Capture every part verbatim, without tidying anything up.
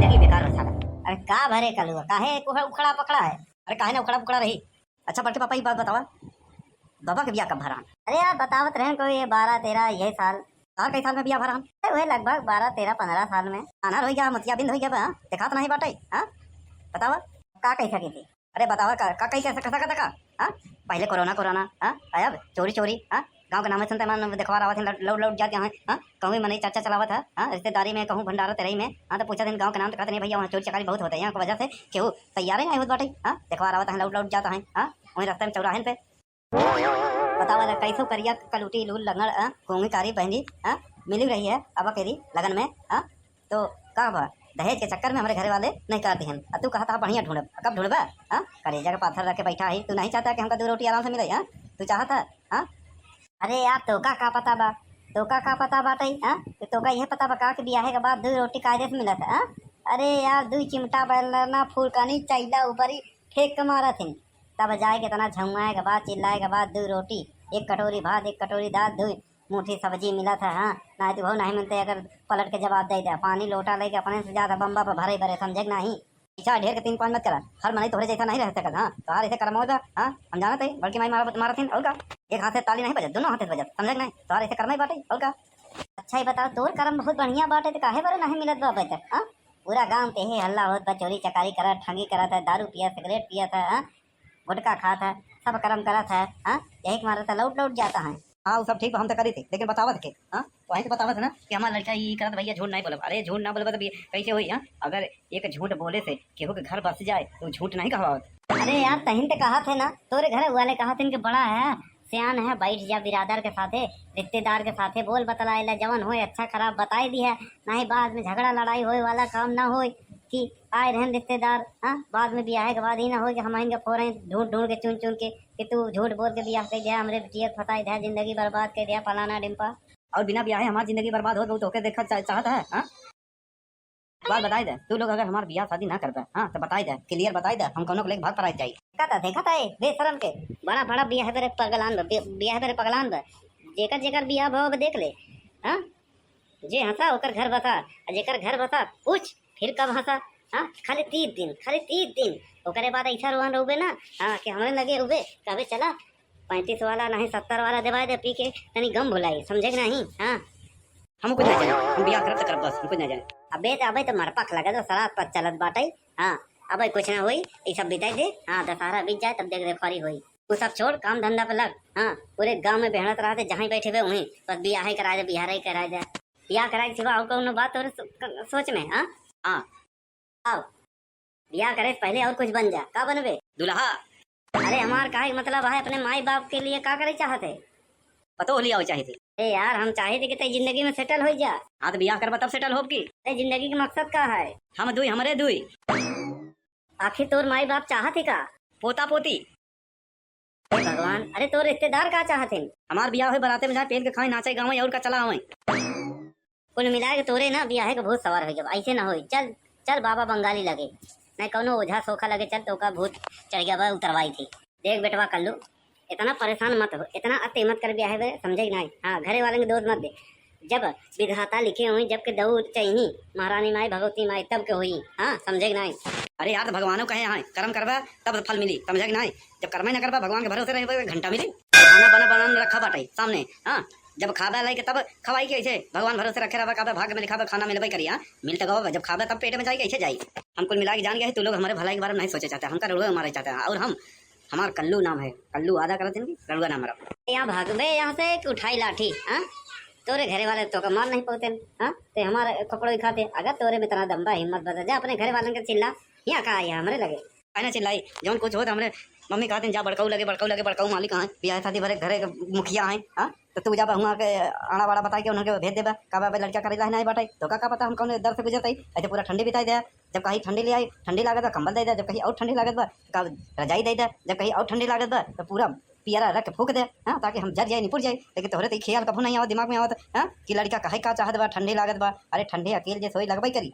जिंदगी बेकार रह साला। अरे का भरे कलुआ, काहे उखड़ा, उखड़ा पकड़ा है? अरे काहे ना उखड़ा पकड़ा रही? अच्छा बड़के पापा, एक बात बतावा, बाबा के बियाह कब भरा? अरे यार, बतावत रहन कोई ये बारह तेरह यही साल। और कई साल में बियाह भरा? अरे वही लगभग बारह तेरह पन्द्रह साल में। अनहर हो गया, मोतियाबिंद हो गया बा, हाँ? देखात नहीं बाटे, हाँ? बतावा, का कही सकी थी? अरे बतावा, का, का कही सक-, सका था का? हाँ? पहले कोरोना, कोरोना, हाँ? अब चोरी, चोरी, हाँ? गाँव के नाम सुनते मन देखवार आवत हैं, लौट, लौट, लौट जाते हैं, हाँ? कहूँ भी मनई चर्चा चलावत है, हाँ? रिश्तेदारी में, कहूँ भंडारा तेरही में, हाँ? तो पूछत हैं गाँव के नाम, तो कहते नहीं भैया, वहाँ चोरी चकारी बहुत होते हैं, यहाँ की वजह से केहू तैयार ही नहीं होत बाटे, हाँ? देखवार आवत हैं, लौट, लौट जाता है, हाँ? वहीं रास्ते में चौराहे पे। बतावा ला, कैसो करिया कलूटी लूल लंगड़, अ, घूंगी कारी बहनी, अ, मिली रही है अब केरी लगन में, अ, तो का बा, दहेज के चक्कर में हमरे घरे वाले नहीं कर दिहन। अ, तू कहत हा बढ़िया ढूंढब, कब ढूंढबा? अ, करेजा के पाथर रख के बैठा है, तू नहीं चाहता कि हमका दो रोटी आराम से मिले, अ? तू चाहत है, अ? अरे यार, तोका का पता बा, तोका का पता बाटे, अ? कि तोका यह पता बा का कि बियाहे के बाद दो रोटी कायदे से मिलत है, अ? अरे यार, दो चिमटा बेलना फूलकानी चैला ऊपरी फेंक के मारत हिन। तब जाए के इतना झुमाए के बाद, चिल्लाए के बाद, दो रोटी, एक कटोरी भात, एक कटोरी दाल, दो मुट्ठी सब्जी मिलत है, हाँ, नाहीं तो वो नहीं मिलते, अगर पलट के जवाब दे दे, पानी लोटा लेके अपने से ज्यादा बम्बा पर भरे भरे, समझे कि नहीं? पीछा ढेर के तीन पाँच मत करा, हर मनई तोहरे जैसा नहीं रह सकत, हाँ, तोहार ऐसे करम होगा, हाँ, हम जानत है, बड़की माई मारत, मारत हिन, और का? एक हाथ से ताली नहीं बजत, दोनों हाथ से बजत, समझे कि नहीं? तोहार ऐसे करम ही बाटे, और का? अच्छा, ये बताओ, तोर करम बहुत बढ़िया बाटे, तो काहे बरे नहीं मिलत बा अबे तक, हाँ? पूरा गांव के ही हल्ला होत बा, चोरी चकारी करत, ठगी करत है, दारू पियत, सिगरेट पियत है, हाँ? गुटखा खात है, सब करम करत है, हाँ? यही के मारे तो लौट लौट जाता है। हाँ, वो सब ठीक बा, हम तो करी थी, लेकिन बतावत के, हाँ? तो वहीं से बतावत है ना कि हमार लड़का ई करत भैया, झूठ नहीं बोलब। अरे झूठ ना बोलब तो भी कैसे होई, हाँ? अगर एक झूठ बोले से केहू के घर बस जाए तो झूठ नहीं कहवावत। अरे यार, तहिन तो कहा थे ना, तोरे घर वाले कहा थे कि बड़ा है, सियान है, बैठ जा बिरादर के साथे, रिश्तेदार के साथे बोल बतलाए ला, जवन होए अच्छा खराब बताए दी है, नहीं बाद में झगड़ा लड़ाई होए वाला काम ना होए कि आए रहन रिश्तेदार, हाँ, बाद में बियाहे के बाद ही ना होए कि हम आएंगे फोरे ढूंढ ढूंढ के चुन चुन के कि तू झूठ बोल के बियाह कर दिया, हमरे बिटिया के फंसाई दिया, जिंदगी बर्बाद कर दिया, फलाना डिम्पा। और बिना बियाहे हमार जिंदगी बर्बाद हो, तो ओके देखा चा-, चाहत है, हाँ? बात बताई दे, तू लोग अगर हमार बियाह शादी ना करबे, हाँ, तो बताई दे, clear बताई दे, हम कौनो को लेके भाग पराई जाई। देखा था, देखा था, ए, बेशरम के, बड़ा, बड़ा बियाह बरे पगलान बा, बि-, बियाह बरे पगलान बा, जेकर, जेकर बियाह भाव देख ले, हाँ, जे हंसा ओकर घर बसा, आ जेकर घर बसा, पूछ, फिर कब हंसा, हाँ, खाली तीस दिन, खाली तीस दिन, ओकरे बाद ऐसा रोवन रोबे ना, हाँ, कि हमरे लगे उबे, कहबे चला, पैंतीस वाला नहीं सत्तर वाला देवाई दे, पी के तनी गम भुलाई, समझे कि नहीं? हाँ। हम कुछ नहीं जाने, हम बियाह करब त करब बस, हम कुछ नहीं जाने। अबे त, अबे त मरपख लगे तो सरात पर चलत बाटे। हाँ, अबे कुछ ना होई, ई सब बिताई दे। हाँ, दशहरा बीत जाए तब देख रेफारी होई। तू सब छोड़, काम धंधा पे लग। हाँ, पूरे गांव में बेहड़त रहते, जहाँ ही बैठे बे वहीं, बस बियाह ही करा दे, बियाह ही करा दे। बियाह कराए के सिवा और कौनो बात तोरे सो-, क-, सोच में? हाँ, हाँ। बियाह करे से पहले और कुछ बन जा। का बनबे? दुल्हा। अरे हमार काहे के मतलब है, अपने माई बाप के लिए का करे चाहत है? पतोह लियावे चाहत है। अरे यार, हम चाहत है कि तै जिंदगी में settle हो जा। हाँ, तो बियाह करबा तब settle होब की? अरे जिंदगी के मकसद का है? हम दुई, हमरे दुई। आखिर तोर माई बाप चाहत है का? पोता पोती। हे भगवान, अरे तोर रिश्तेदार का चाहत हैं? हमार बियाह होए, बराते में जाए, पेल के खाए, नाचे गावे, और का चला आवे। कुल मिला के तोरे ना बियाहे के भूत सवार हो गया, ऐसे ना होई। चल, चल बाबा बंगाली लगे, नहीं कौनो ओझा सोखा लगे, चल तोका भूत चढ़ गया बा, उतरवाई थी। देख बेटवा कल्लू, इतना परेशान मत हो, इतना अति मत कर बियाहे बे, समझे कि नहीं? हाँ, घरे वालन के दोष मत दे। जब विधाता लिखे हुई, जब के दऊ चाहिए, महारानी माई, भगवती माई, तब के हुई। हाँ, समझे कि नहीं? अरे यार, तो भगवानो कहे हैं, कर्म करबा तब फल मिली, समझे कि नहीं? जब कर्म ही ना करबा, भगवान के भरोसे रहे, घंटा मिली। खाना बना, बना रखा बाटे सामने, हाँ, जब खाबे लायक तब खवाई के, ऐसे भगवान भरोसे रखे रहबा, कहबे भाग्य में लिखा बा खाना मिलबे करी, हाँ, मिल तो गवा बा, जब खाबे तब पेट में जाई, कैसे जाई? हम कुल मिला के जान गए हैं, तू लोग हमारे भलाई के बारे में नहीं सोचे चाहते, हमका रड़ुआ मारे चाहते हैं, और हम, हमार कल्लू नाम है, कल्लू वादा करत हैं कि रड़ुआ ना मरब। यहाँ भागबे यहाँ से कि उठाई लाठी, हाँ, तोरे घरे वाले तोका मार नहीं पाते, हाँ, ते हमारे कपड़ों ही खाते, अगर तोरे में इतना दम बा, हिम्मत बता, जा अपने घरे वालन के चिल्ला, यहाँ का आई है हमरे लगे? काहे ना चिल्लाई, जौन कुछ होत हमरे मम्मी कहत हैं, "जा बड़काऊ लगे, बड़काऊ लगे, बड़काऊ मालिक हैं, बियाह शादी भरे घरे के मुखिया हैं, हाँ? तो तू जा हुआं के आड़ा बाड़ा बताई के उन्हन के भेज देबा, कहबा, "अबे लड़का करेला है, नहीं बाटे, तो का, का पता हम कौन दर से गुजरत हई, ऐसे पूरा ठंडी बिताई दे।" जब कहीं ठंडी ले आई, ठंडी लागत बा, कंबल दे दे, जब कहीं और ठंडी लागत बा, का रजाई दे दे, जब कहीं और ठंडी लागत बा, तो पूरा पियरा रख के फूंक दे, हाँ, ताकि हम जर जाए, निपुट जाए। लेकिन तोहरे तो ई ख्याल कभू नहीं आवत, दिमाग में आवत, हाँ, कि लड़का काहे का चाहत बा, ठंडी लागत बा। अरे ठंडी अकेल जे सोई लगबे करी।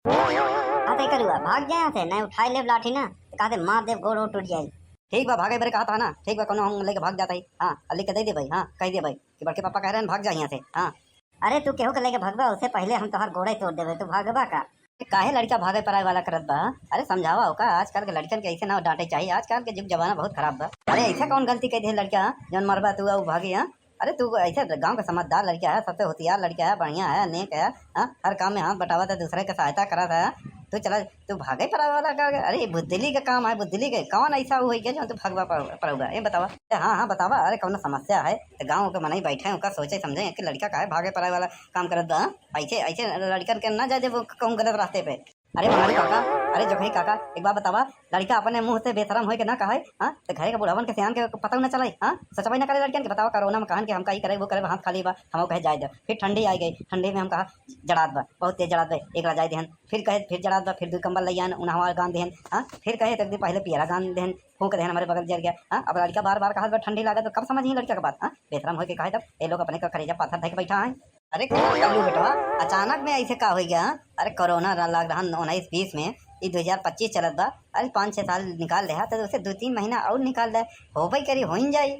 हाँ, तो करुआ, भाग जाए यहाँ से, नहीं उठाई लेब लाठी ना, तो कहते मार देब, गोड़ वोड़ टूट जाई। ठीक बा, भागे बरे कहा था ना, ठीक बा, कोनो हम लेके भाग जाता ही। हाँ, अली के दे दे भाई, हाँ, कह दे भाई कि बड़के पापा कह रहे हैं, भाग जा यहाँ से। हाँ, अरे तू केहू के लेके भगबा, उससे पहिले हम तोहार गोड़े तोड़ देबे, तू भागबा का? काहे लड़का भागे पराए वाला करत बा? अरे समझावा ओका, आजकल के लड़कन के ऐसे ना डांटे चाहिए, आजकल के जुग जमाना बहुत खराब बा। अरे ऐसे कौन गलती कइ दे लड़का, जौन मरबा तू अउ भागी, हाँ? अरे तू ऐसे गाँव के समझदार लड़का है, सबसे होशियार लड़का है, बढ़िया है, नेक है, हाँ? हर काम में हाथ बटावत है, दूसरे के सहायता करत है। तू चला, तू भागे पराए वाला का? अरे बुद्धली के काम है, बुद्धली के। कौन ऐसा होइ गया जो तू भागबा पर-, पराउबा? ये बतावा। हाँ, हाँ, बतावा। अरे कौनो समस्या है तो गाँव के मनई बैठे हैं, ओका सोचे समझे कि लड़का काहे भागे पराए वाला काम करत बा, हाँ? ऐसे, ऐसे लड़कन के ना जाए देबो कहूँ गलत रास्ते पे। अरे मंगरू काका, अरे जोखई काका, एक बात बतावा, लड़का अपने मुँह से बेशरम होए के ना कहे, हाँ? तो घरे के बुढ़ावन के सियान के पता ना चले, हाँ? सोचबे ना करे लड़कन के। बतावा, कोरोना में कहन के हमका ई करे, वो करे, हाथ खाली बा, हम कहे जाए दे। फिर ठंडी आ गई, ठंडी में हम कहा जड़ात बा, बहुत तेज जड़ात बा, एक रजाई देहन, फिर कहे फिर जड़ात बा, फिर दुई कंबल लइयान, उनहवा गान देहन, हाँ? फिर कहे तो एक दिन पहले पियरा गान देहन, फूंक देहन, हमारे बगल जर गया, हाँ? अब लड़का बार बार कहत बा ठंडी लागत, तो कब समझी लड़का के बात, हाँ? बेशरम होए के कहे तब, ये लोग अपने का करेजा पाथर धइके बैठा है। अरे कल्लू बेटवा, अचानक में ऐसे का हो गया? अरे कोरोना रा-, लाग रहा उन्नीस बीस में, ई दो हजार पच्चीस चलत बा। अरे पाँच छह साल निकाल दे, तो उसे दो तीन महीना और निकाल दे, होबे करी, होइन जाई।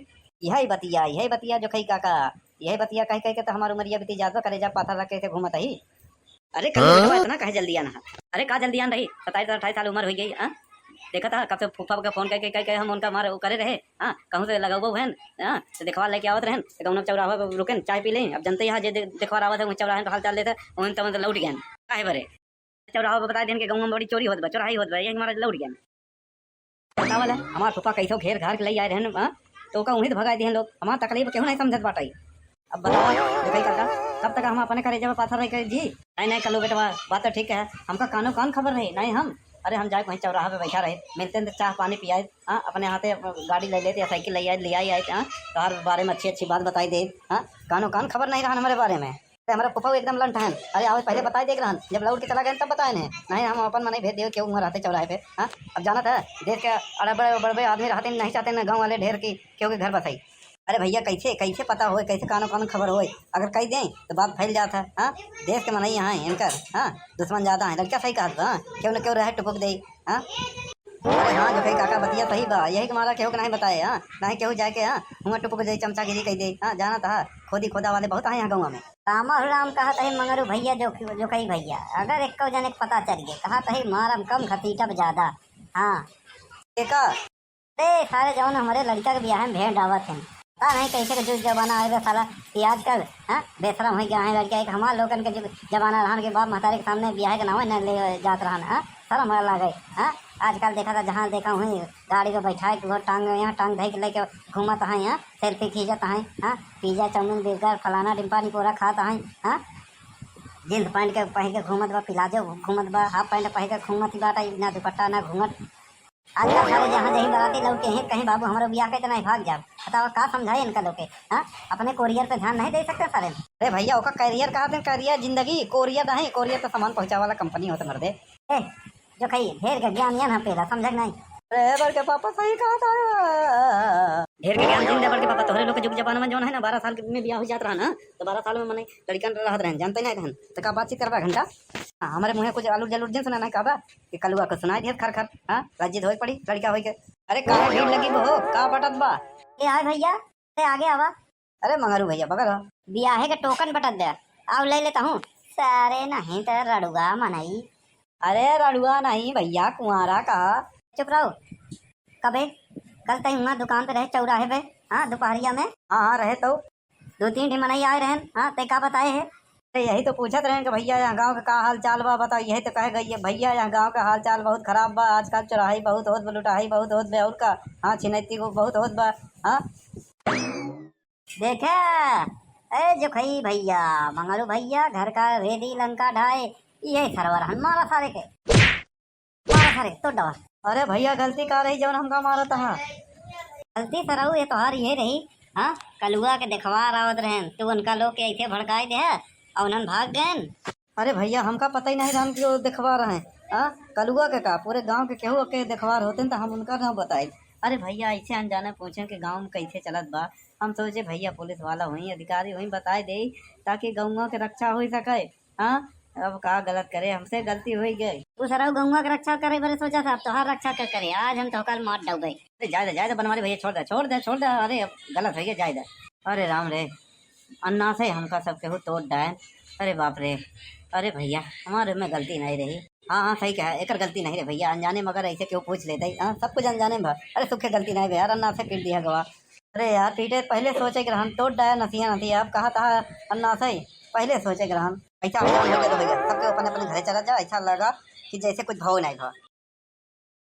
यही बतिया, यही बतिया जोखई काका, यही बतिया कह कह के तो हमार उमरिया बीती जात बा, करेजा पाथर रख के ऐसे घूमत ही। अरे कल्लू बेटवा, हाँ? इतना काहे जल्दी आना है? अरे का जल्दी आन रही, सत्ताईस अट्ठाईस साल उम्र हो गई, हाँ? देखा था कब से फूफा के फोन करके कह कह हम उनका मार वो करे रहे, हाँ? कहूँ से लगौबो हन, हाँ? तो देखवा लेके आवत रहन, तो कौनो चौराहा पे रुकन, चाय पी लें। अब जनते यहाँ जे दे-, देखवा आवत है, वहीं चौराहे पे हाल चाल लेते, वहीं तो मतलब लौट गए। काहे बरे? चौराहा पे बताए देन के गाँव में बड़ी चोरी होत बा, चोराही होत बा, यही मारे लौट गए। बतावल है, हमार फूफा कैसो घेर घार के ले आए रहन, हाँ? तो ओका उन्हीं भगाए दिहन लोग। हमार तकलीफ केहू नहीं समझत बाटे। अब बतावा, देखई काका, कब तक हम अपने करेजा पे पाथर रह के जी? नहीं, नहीं, कल्लू बेटवा, बात तो ठीक है। हमका कानो कान खबर रही, नहीं हम, अरे हम जाए कहीं चौराहा पे बैठा रहे, मिलते हैं तो चाह पानी पियाए, हाँ, अपने हाथे गाड़ी ले लेते या साइकिल ले आए, ले आई आए, हाँ, तोहर बारे में अच्छी अच्छी बात बताई दे, हाँ, कानो कान खबर नहीं रहा हमारे बारे में। अरे, हमारा फूफा एकदम लंठ हन। अरे, आवे पहले बताए देख रहन, जब लौट के चला गए तब बताए नहीं। नहीं, हम अपन मनई भेज देवे, केहू वहाँ रहते चौराहे पे। हाँ, अब जानत है, देश के अड़बड़ बड़बे आदमी रहते नहीं चाहते ना गाँव वाले ढेर की केहू के घर बसाई। अरे भैया, कैसे, कैसे पता होए, कैसे कानो कानो खबर होए? अगर कह दें तो बात फैल जात है। हाँ, देश के मनई यहाँ है इनकर, हाँ, दुश्मन ज्यादा है। लड़का सही कहत बा, हाँ, केहू न केहू रहे टुपुक दे। हाँ, अरे हाँ, जोखई काका बतिया सही बा, यही के मारा केहू के नहीं बताए। हाँ, नहीं केहू जाके, हाँ, हुआ टुपुक दे, चमचागिरी कह दे। हाँ, जानत है, खोदी खोदा वाले बहुत आए हैं गाँव में। रामा राम कहत है मंगरू भैया, जो, जोखई भैया, अगर एक्को जने के पता चल गए, कहत है मारम कम घसीटब ज्यादा। हाँ। एका? अरे सारे जौन हमरे लड़का के बियाह में भेंट आवत हैं, पता नहीं कैसे के जुग जमाना आएगा साला, कि आजकल, हाँ, बेशरम हो गया है लड़का। एक हमार लोगन के जुग जमाना रहन के बाप महतारी के सामने बियाह के नाम न ले जात रहन, हाँ, शर्म हो लागे, हाँ। आजकल देखा था जहाँ देखा वहीं गाड़ी पे बैठा है, वो टांग यहाँ टांग धई के लेके घूमत है, हाँ, सेल्फी खींचत है, हाँ, पिज्जा चाउमीन बर्गर फलाना डिम्पा निपोरा खात है, हाँ। जींस पैंट के पहन के घूमत बा, प्लाजो घूमत बा, हाफ पैंट पहन के घूमत ही बाटा, ना दुपट्टा ना घूंघट। आजकल सारे जहाँ जहीं बराती लौटे हैं, कहीं बाबू हमरो बियाह के तो नहीं भाग जाब। बताओ का समझाए इनका लोग के, हाँ? अपने कोरियर पे ध्यान नहीं दे सकते सारे। अरे भैया, ओका कैरियर कहा थे, कैरियर जिंदगी, कोरियर नहीं, कोरियर तो सामान पहुँचावे वाला कंपनी होत मर्दे। ए, जोखई, ढेर के ज्ञान ये ना पेला, समझे के नहीं? अरे बड़के पापा सही कहा था। ढेर के ज्ञान जिन दे बड़के पापा, तोहरे लोग के जुग जमाना में जौन है ना, बारह साल में बियाह हो जात रहा ना, तो बारह साल में मने लड़कन रहत रहन, जानते नहीं रहन, तो का बातचीत करबा घंटा? हाँ, हमारे मुँहे कुछ आलू जलूर जिन सुना नहीं कहबा कि कलुआ को सुनाई दिया खर खर। हाँ, लज्जित होए पड़ी लड़का होए के। अरे काहे भीड़ लगी बा हो, का बटत बा? ए आए भैया, ते आगे आवा। अरे मंगरू भैया, बगल हो। बियाहे के टोकन बटत बा, आओ ले लेता हूँ। सारे नहीं तो रड़ुआ मनई। अरे रड़ुआ नहीं भैया, कुंवारा का। चुप रहो। कबे? कल तई हुआ दुकान पे रहे चौराहे पे, हाँ, दोपहरिया में। हाँ, हाँ, रहे तो। दो तीन ठे मनई आए रहन, हाँ, ते का बताए है? अरे यही तो पूछत रहन कि भैया यहाँ गाँव के का हाल चाल बा, बताओ। यही तो कहे गई है, भैया यहाँ गाँव का हाल चाल बहुत खराब बा, आजकल चोराही बहुत होत बा, लुटाही बहुत होत बा, और का? हाँ, छिनैती को बहुत होत बा। हाँ। देखे, ए जोखई भैया, मंगलू भैया, घर का रेडी लंका ढाए, ये सरवर हन मारा सारे के। मारा सारे, तोड़ दवा। अरे भैया, गलती का रही जौन हमका मारत हा? गलती सरऊ ये तोहार ये रही, हाँ, कलुआ के देखवार आवत रहन, तू उनका लोग के ऐसे भड़काई दे, और उन्हन भाग गए। अरे भैया, हमका पता ही नहीं रहन कि वो देखवार हैं, हाँ, कलुआ के का, पूरे गांव के केहू के देखवार होते न तो हम उनका ना बताई। अरे भैया, ऐसे अनजाने पूछे कि गांव में कैसे चलत बा, हम सोचे भैया पुलिस वाला हुई, अधिकारी हुई, बताए दे, ताकि गौवा के रक्षा हो सके। हाँ, अब का गलत करे, हमसे गलती हो गई। तू सरऊ गौवा के रक्षा करे बरे सोचा था, अब तोहार रक्षा कर करे, आज हम तोहका मार डौबे। अरे जाए दे, जाए दे बनवारी भैया, छोड़ दे, छोड़ दे, छोड़ दे। अरे अब गलत हो गया, जाए दे। अरे राम रे, अन्नासे हमका सब केहू तोड़ डाए। अरे बाप रे, अरे भइया, हमारे में गलती नहीं रही। हाँ हाँ, सही कहा, एकर गलती नहीं रे भइया, अनजाने में अगर ऐसे केहू पूछ लेते। हाँ, सब कुछ अनजाने में भा। अरे सुखे गलती नहीं बे यार, अन्नासे पीट दिया गवा। अरे यार, पीटे पहले सोचे के रहन, तोड़ डाया नसिया नसिया, अब कहा तहा अन्नासे पहले सोचे के रहन। ऐसा हो गया तो भइया, सब केहू अपने अपने घरे चला जा। ऐसा लगा कि जैसे कुछ भाव नहीं भा।